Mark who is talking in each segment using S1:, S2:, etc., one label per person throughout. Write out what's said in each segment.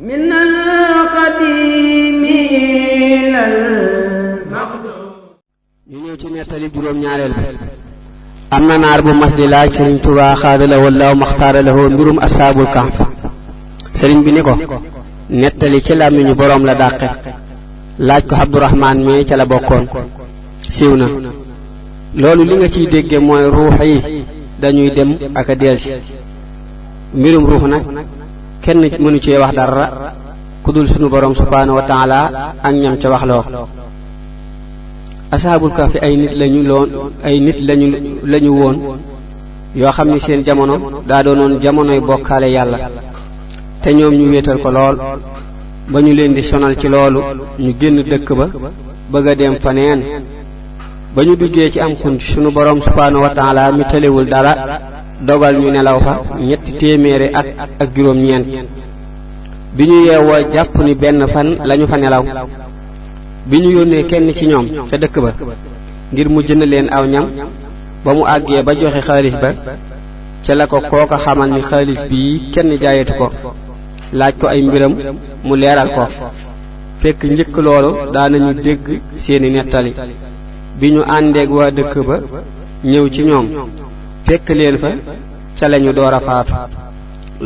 S1: من القديم إلى المقدوم.
S2: ñu ñëw ci nettali juróom-ñaareel bi. am na naar bu mas di laaj Sëriñ Tuubaa xaadala wallaahu maxtaara lahu mbirum asaabul kahf. sëriñ bi ni ko nettali ci làmmiñu boroom la dàqe. laaj ko Abdurahmaan mi ca la bokkoon. siiw na. loolu li nga ciy dégge mooy ruux yi dañuy dem ak a delsi. mbirum ruux nag kenn mënu cee wax dara ku dul sunu boroom subhaanahu wa taala ak ñam ca waxloo. asaabul kahfi ay nit lañu woon yoo xam ni seen jamono daa doonoon jamonoy bokkaale yàlla te ñoom ñu wéetal ko lool ba ñu leen di sonal ci loolu ñu génn dëkk ba bëgg a dem faneen. ba ñu duggee ci am xunt sunu boroom subhaanahu wa taala mi tëlewul dara dogal ñu nelaw fa 300 at ak juróom-ñeent. bi ñu yeewoo jàpp ni benn fan lañu fa nelaw. bi ñu yónnee kenn ci ñoom ca dëkk ba ngir mu jënd leen aw ñam ba mu àggee ba joxe xaalis ba ca la ko kooka xamal ni xaalis bii kenn jaayatu ko. laaj ko ay mbiram mu leeral ko. fekk njëkk loolu daanañu dégg seeni nettali. bi ñu àndeeg waa dëkk ba ñëw ci ñoom fekk leen fa ca lañu door a faatu.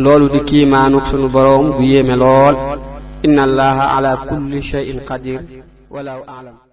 S2: loolu di kiimaanuk sunu boroom bu yéeme lool. inna allaha ala kulli shay'in qadir. wallahu a'lam.